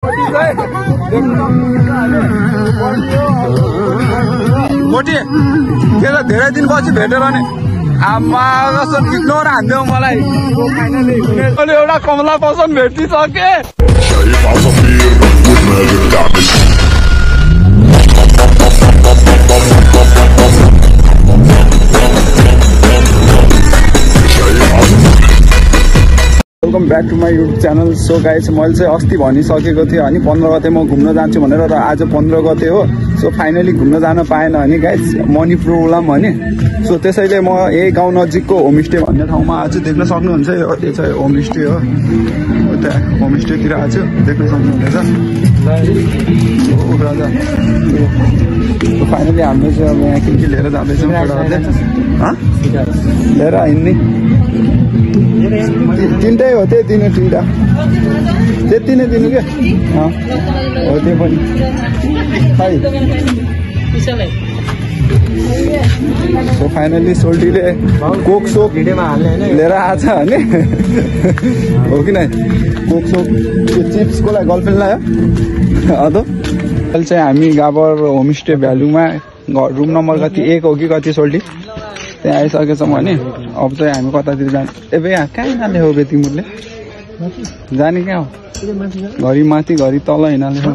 मोटी के त धेरै दिनपछि भेटेर नि आमा कस्तो टिक्नो र हान्दियो मलाई अहिले एउटा कमला पसन्द भेटिसके welcome back to my YouTube channel. So guys मैले चाहिँ अस्ति भनिसकेको थिएँ अनि 15 गते म घुम्न जान्छु भनेर र आज 15 गते हो। सो फाइनली घुम्न जान पाएन अनि गाइस मनी प्रब्लम भने सो त्यसैले म यही गाउँ नजिकको होमस्टे भन्ने ठाउँमा आज देख्न सक्नुहुन्छ। यो चाहिँ होमस्टे हो, उता होमस्टेतिर आज देख्न सक्नुहुनेछ। फाइनली हामीले चाहिँ अब यहाँ के लिएर जाँदैछौँ लिएर हिँड्ने तीनटै हो त्यही दिनु तीनटा त्यति नै दिनु क्या हो त्यो पनि खै। सो फाइनली सोल्टीले कोक सोक लिएर आएछ भने हो कि नै कोक सोक त्यो चिप्सको लागि गर्लफ्रेन्ड लाग्यो अदो। अहिले चाहिँ हामी गाबर होमस्टे भ्यालुमा रुम नम्बर कति 1 हो कि कति सोल्टी त्यहाँ आइसकेछौँ भने अब चाहिँ हामी कतातिर जाने ए भाइ यहाँ कहाँ हिँड्नाले हो बे तिमीले जाने कहाँ हो? घरि माथि घरि तल हिँड्नाले हो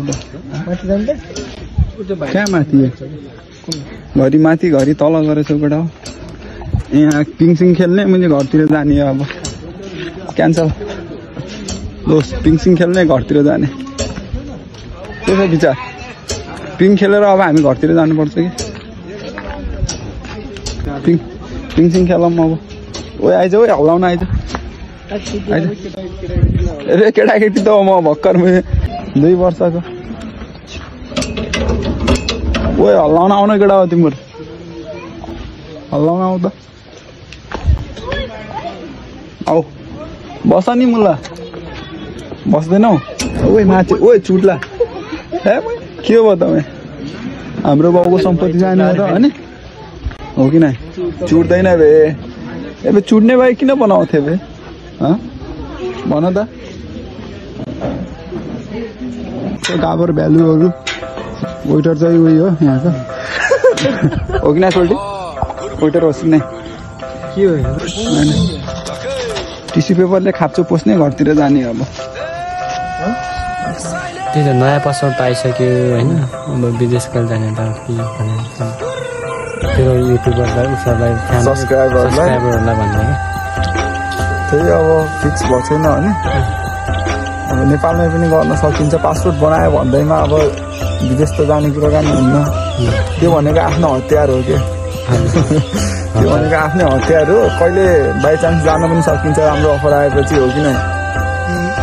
कहाँ माथि घरि माथि घरि तल गरेछ केटा हो। यहाँ पिङसिङ खेल्ने मैले घरतिर जाने अब क्यान्सल दोस्त पिङसिङ खेल्ने घरतिर जाने त्यसो विचार पिङ खेलेर अब हामी घरतिर जानुपर्छ कि पिङसिङ खेलौँ अब ओ आइज ओ हल्लाउन आइज ए केटाकेटी त म भर्खर 2 वर्षको ओ हल्लाउन आउन केटा हो तिम्रो हल्लाउन आउ त आऊ बस नि मुला बस्दैनौ ओ माथि ओ चुट्ला ए के हो तपाईँ हाम्रो बाउको सम्पत्ति जाने हो त होइन हो कि नै चुट्दैन बे ए चुट्ने भाइ किन बनाउँथे बे भन त गाबर भ्यालुहरू वेटर चाहिँ उयो हो यहाँको हो कि नै सोल्टी वेटर होस् कि नै के हो टिस्यु पेपरले खाप्चो पोस्ने घरतिर जाने अब त्यही त नयाँ पासवर्ड पाइसक्यो होइन अब विदेशका जाने त त्यो युट्युबरलाई उसलाई सब्सक्राइबरहरूलाई भन्दा त्यही अब फिक्स भएको छैन होइन अब नेपालमै पनि गर्न सकिन्छ। पासपोर्ट बनायो भन्दैमा अब विदेश त जाने कुराकानी हुन्न त्यो भनेको आफ्नो हतियार हो कि त्यो भनेको आफ्नै हतियार हो। कहिले बाइचान्स जान पनि सकिन्छ राम्रो अफर आएपछि हो कि नै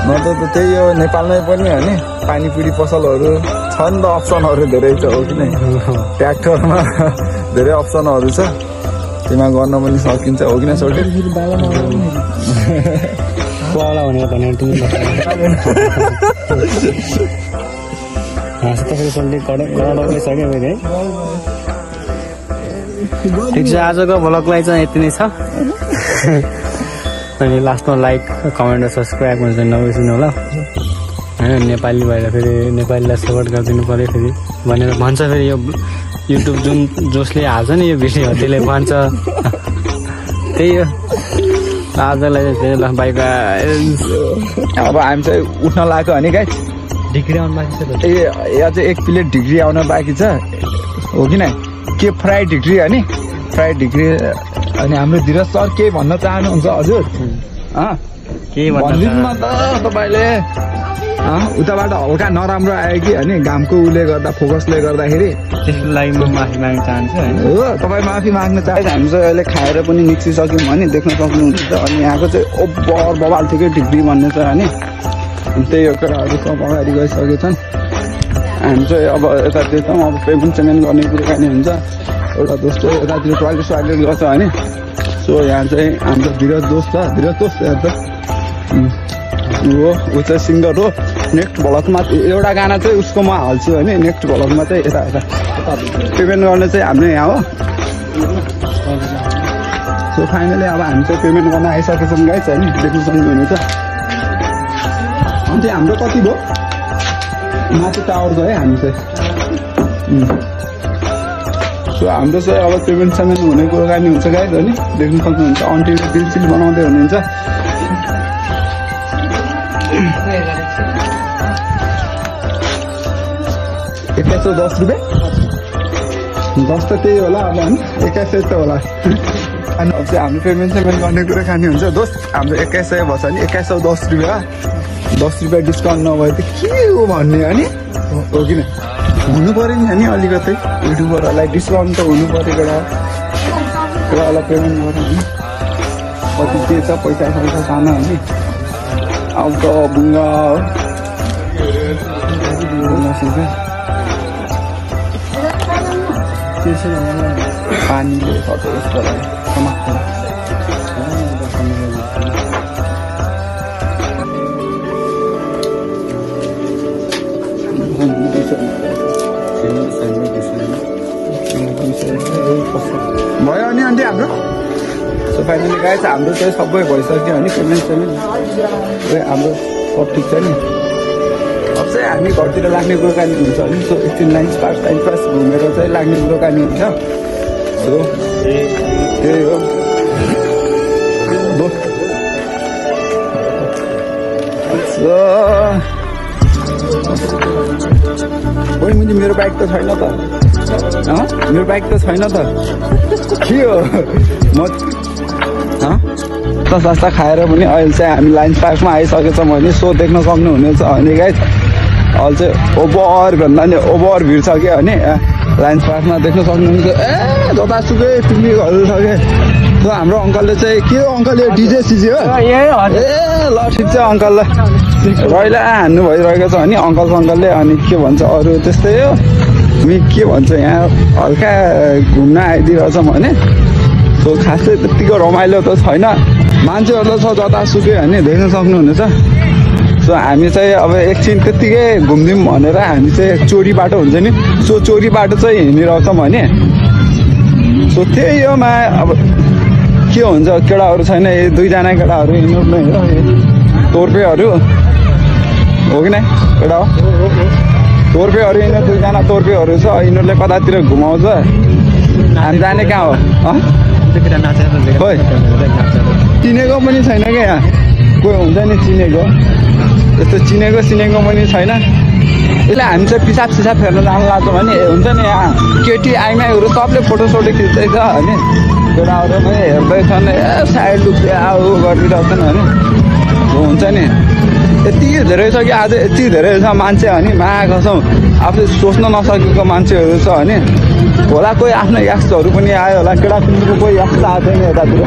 नत्र त त्यही हो नेपालमै पनि होइन पानीपुरी पसलहरू छ नि त अप्सनहरू धेरै छ हो कि नै ट्र्याक्टरमा धेरै अप्सनहरू छ त्यसमा गर्न पनि सकिन्छ हो कि नै सोल्टी ठिक छ। आजको भ्लगलाई चाहिँ यति नै छ अनि लास्टमा लाइक कमेन्ट र सब्सक्राइब गर्न चाहिँ नबिर्सिनु होला होइन। नेपाली भएर फेरि नेपालीलाई सपोर्ट गरिदिनु पऱ्यो फेरि भनेर भन्छ फेरि यो युट्युब जसले हाल्छ नि यो भिडियो त्यसले भन्छ त्यही हो। आजलाई चाहिँ ल बाइ बाइ। अब हामी चाहिँ उठ्न लाग्यो भने गाइस डिग्री आउनु बाँकी छ ए यहाँ चाहिँ 1 प्लेट ढिग्री आउन बाँकी छ हो कि नै के फ्राई ढिग्री हो नि फ्राई ढिग्री अनि हाम्रो धीरज सर के भन्न चाहनुहुन्छ हजुर के भनिदिनु न त तपाईँले उताबाट हल्का नराम्रो आयो कि होइन घामको उसले गर्दा फोकसले गर्दाखेरि त्यसको लागि म माफी माग्न चाहन्छु होइन हो। तपाईँ माफी माग्न चाहन्छ हामी चाहिँ अहिले खाएर पनि निस्किसक्यौँ भने देख्न सक्नुहुन्छ। अनि यहाँको चाहिँ ओभर बवाल थियो ढिग्री भन्ने छ अनि त्यही हो कुराहरू सब अगाडि गइसकेको छन्। हामी चाहिँ अब यतातिर छौँ अब पेमेन्ट गर्ने कुराकानी हुन्छ। एउटा दोस्त यतातिर टोइलेट गर्छ भने सो यहाँ चाहिँ हाम्रो धीरज दोस्त छ धीरज दोस्त हेर्छ ऊ चाहिँ सिङ्गर हो। नेक्स्ट भ्लगमा एउटा गाना चाहिँ उसको म हाल्छु होइन नेक्स्ट भ्लगमा चाहिँ यता पेमेन्ट गर्ने चाहिँ हाम्रो यहाँ हो। सो फाइनली अब हामी चाहिँ पेमेन्ट गर्न आइसकेको छौँ गाइस होइन देख्न सक्नुहुनेछ। अन्त हाम्रो कति भयो माथि टावर गयो हामी चाहिँ सो हाम्रो चाहिँ अब पेमेन्ट हुने कुराकानी हुन्छ गाइस होइन देख्नु सक्नुहुन्छ आन्टीले बिल सिल बनाउँदै हुनुहुन्छ 2110 रुपियाँ 10 त त्यही होला अब होइन 2100 त होला अनि अब चाहिँ हाम्रो पेमेन्ट गर्ने कुराकानी हुन्छ दोस्त हाम्रो 2100 भएछ नि 2110 रुपियाँ 10 रुपियाँ डिस्काउन्ट नभए त के हो भन्ने अनि हो किन हुनु पऱ्यो नि अनि अलिकति युट्युबरहरूलाई डिस्काउन्ट त हुनु पऱ्यो एउटालाई पेमेन्ट गर्नु नि कति के छ पैसा सानो अनि अब त बुङ्गा हो पानीले समाप्त भयो अनि आन्टी हाम्रो सो फाइनली गाइस हाम्रो चाहिँ सबै भइसक्यो अनि पेमेन्ट हाम्रो सब ठिक छ नि अब चाहिँ हामी घरतिर लाग्ने कुराकानी हुन्छ नि सो एकछिन टाइम पास घुमेर चाहिँ लाग्ने कुराकानी हुन्छ सो त्यही हो ओइ मुझे मेरो बाइक त छैन त मेरो बाइक त छैन त के हो म सस्ता खाएर पनि अहिले चाहिँ हामी लाइन्स पार्कमा आइसकेछौँ भने सो देख्न सक्नुहुनेछ भने गाइस अहिले चाहिँ ओभर भन्दा नि ओभर भिड छ क्या भने लाइन्स पार्कमा देख्न सक्नुहुन्छ ए जतासुकै पिकनिकहरू छ क्या सो हाम्रो अङ्कलले चाहिँ के हो अङ्कल यो डिजे सिजे हो ए ल ठिक छ अङ्कललाई रैला हान्नु भइरहेको छ अनि अङ्कलले अनि के भन्छ अरू त्यस्तै हो के भन्छ यहाँ हल्का घुम्न आइदिरहेछ भने सो खासै त्यत्तिको रमाइलो त छैन मान्छेहरू छ जतासुकै भने देख्न सक्नुहुनेछ सो हामी चाहिँ अब एकछिन त्यत्तिकै घुम्दिउँ भनेर हामी चाहिँ चोरी बाटो हुन्छ नि सो चोरी बाटो चाहिँ हिँडिरहेछौँ भने सो त्यही हो मा अब के हुन्छ केटाहरू छैन ए दुईजना केटाहरू हिँड्नु नै हो तोर्पेहरू हो कि नै केटा हो तोर्पेहरू हिँड्नु दुईजना तोर्पेहरू छ यिनीहरूले कतातिर घुमाउँछ हामी जाने कहाँ हो खोइ चिनेको पनि छैन क्या यहाँ कोही हुन्छ नि चिनेको यस्तो चिनेको पनि छैन यसले हामी चाहिँ पिसाब फेर्न जानु लाग्छौँ भने हुन्छ नि यहाँ केटी आइमाईहरू सबले फोटोसोटो खिच्दैछ होइन केटाहरू पनि हेर्दैछन् ए साइड लुक्दै आऊ गरिरहेछन् होइन हुन्छ नि यति धेरै छ कि आज यति धेरै छ मान्छे अनि माघसौँ आफूले सोच्न नसकेको मान्छेहरू छ भने होला कोही आफ्नो याक्सहरू पनि आयो होला केटाकेटीको कोही याक्स आउँदैन यतातिर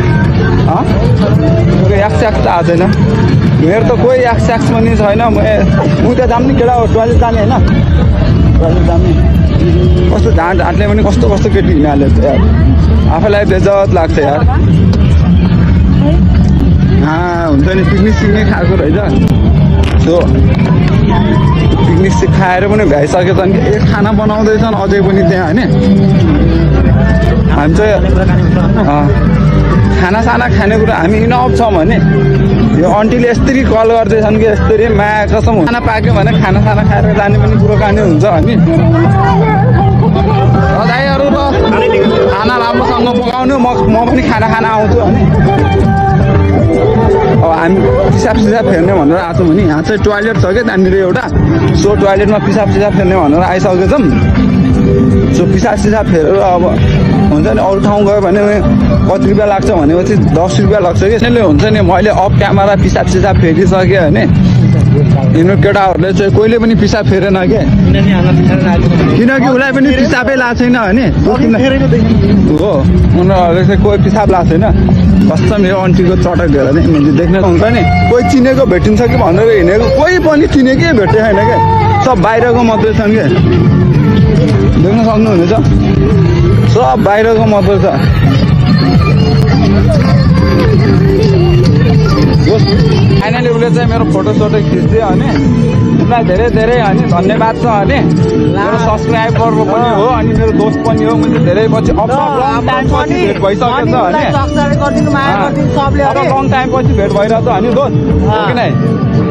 कोही याक्स आउँदैन मेरो त कोही याक्स पनि छैन म त जाने केटा हो टोइलेट जाने होइन टोइलेट जाने कस्तो ढाँटले पनि कस्तो केटी हिँडिहाल्यो यार आफैलाई बेजत लाग्छ यार हुन्छ नि पिकनिक खाएको रहेछ सो पिकनिक खाएर पनि भ्याइसकेछन् कि खाना बनाउँदैछन् अझै पनि त्यहाँ होइन हामी चाहिँ खानासाना खानेकुरा हामी इनफ छौँ भने यो आन्टीले यस्तरी कल गर्दैछन् कि यस्तरी माया कसम खाना पाक्यो भने खानासाना खाएर जाने पनि कुराकानी हुन्छ अनि दाइहरू त खाना राम्रोसँग पकाउनु म पनि खाना आउँछु अनि अब हामी पिसाब फेर्ने भनेर आएको छौँ भने यहाँ चाहिँ टोइलेट छ क्या त्यहाँनिर एउटा सो टोइलेटमा पिसाब फेर्ने भनेर आइसकेछौँ सो पिसाब फेरेर अब हुन्छ नि अरू ठाउँ गयो भने कति रुपियाँ लाग्छ भनेपछि 10 रुपियाँ लाग्छ कि त्यसले हुन्छ नि मैले अफ क्यामेरा पिसाब फेरिसकेँ भने यिनीहरू केटाहरूले चाहिँ कोहीले पनि पिसाब फेरेन क्या किनकि उसलाई पनि पिसाबै लाग्छ छैन भने हो उनीहरूले चाहिँ कोही पिसाब लाग्छ छैन कस्तो मेरो आन्टीको चटक हेर नि मैले देख्न हुन्छ नि कोही चिनेको भेटिन्छ कि भनेर हिँडेको कोही पनि चिनेकै भेटे छैन क्या सब बाहिरको मात्रै छन् क्या देख्न सक्नुहुनेछ सब बाहिरको मात्रै छ फाइनली उसले चाहिँ मेरो फोटोसोटो खिच्दियो अनि उसलाई धेरै अनि धन्यवाद छ अनि मेरो सब्सक्राइबरको पनि हो अनि मेरो दोस्त पनि हो मैले धेरै पछि भेट भइसकेको छ अनि लङ टाइम पछि भेट भइरहेको छ अनि दोस्त किन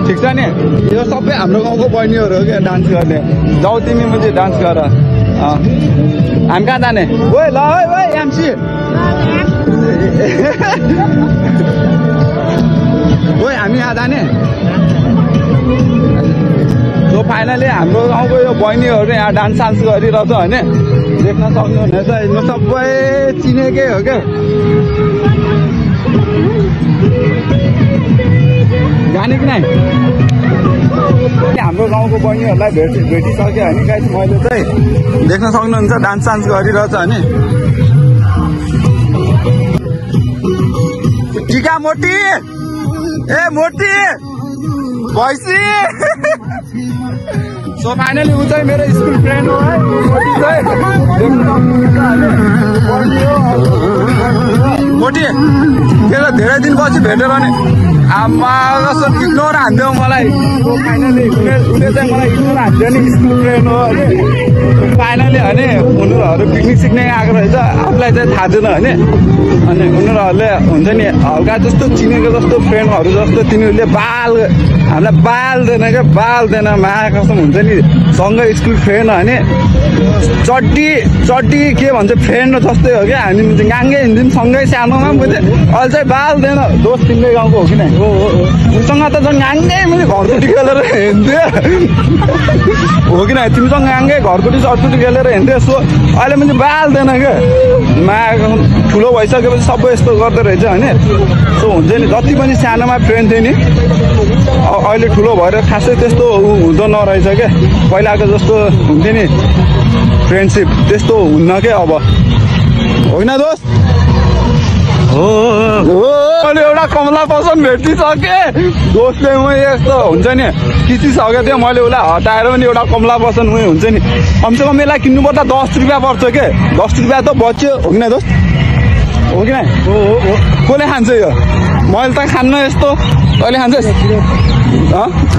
ठिक छ नि यो सबै हाम्रो गाउँको बहिनीहरू हो क्या डान्स गर्ने जाऊ तिमी मुझे डान्स गर हामी कहाँ जाने ओए ल ओए एमसी ओए हामी यहाँ जाने सो फाइनली हाम्रो गाउँको यो बहिनीहरू यहाँ डान्स सान्स गरिरहेछ होइन देख्न सक्नुहुनेछ यो सबै चिनेकै हो क्या जाने कि नै हाम्रो गाउँको बहिनीहरूलाई भेटिसक्यो होइन गाइस मैले चाहिँ देख्न सक्नुहुन्छ डान्स सान्स गरिरहेछ होइन टिका मोटी ए मोटी भैँसी सो फाइनली ऊ चाहिँ मेरो स्कुल फ्रेन्ड हो है मोटी चाहिँ मोटी के त धेरै दिनपछि भेटेर नि आमा कस्तो इग्नोर हान्थ्यो मलाई फाइनली उसले चाहिँ मलाई इग्नोर हान्थ्यो नि स्कुल फ्रेन्ड हो होइन फाइनली होइन उनीहरू पिकनिक सिक्ने आएको रहेछ आफूलाई चाहिँ थाहा थिएन होइन अनि उनीहरूले हुन्छ नि हल्का जस्तो चिनेको जस्तो फ्रेन्डहरू जस्तो तिनीहरूले हामीलाई बाल्दैन क्या बाल्दैन माया कसम हुन्छ नि सँगै स्कुल फ्रेन्ड होइन चड्डी के भन्छ फ्रेन्ड जस्तै हो क्या हामी गाङ्गे हिँड्थ्यौँ सँगै सानोमा मैले अहिले चाहिँ बाल्दैन दोस्त तिमीले गाउँको हो कि नै उसँग त झन् गाङ्गे मैले घरकुटी खेलेर हिँड्थेँ हो कि नै तिमीसँग गाङ्गे घरकुटी चटकुटी खेलेर हिँड्थेँ सो अहिले मैले बाल्दैन क्या माया ठुलो भइसकेपछि सबै यस्तो गर्दो रहेछ होइन सो हुन्छ नि जति पनि सानोमा फ्रेन्ड थियो नि अहिले ठुलो भएर खासै त्यस्तो हुँदो नरहेछ क्या पहिलाको जस्तो हुन्थ्यो नि फ्रेन्डसिप त्यस्तो हुन्न क्या अब होइन दोस्त हो मैले एउटा कमला पसन्द भेटिसकेँ दोस्तले म यस्तो हुन्छ नि खिचिसकेको थियो मैले उसलाई हटाएर पनि एउटा कमला पसन्द उयो हुन्छ नि कमसेकम यसलाई किन्नुपर्दा 10 रुपियाँ पर्छ के 10 रुपियाँ त बच्यो हो कि न दोस्त हो कि नै कसले खान्छ यो मैले त खान्न यस्तो तैँले खान्छस्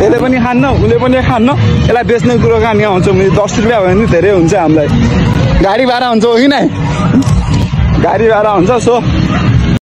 यसले पनि खान्न उसले पनि खान्न यसलाई बेच्ने कुरो कहाँ यहाँ हुन्छ 10 रुपियाँ भयो भने धेरै हुन्छ हामीलाई गाडी भाडा हुन्छ हो कि नै गाडी भाडा हुन्छ सो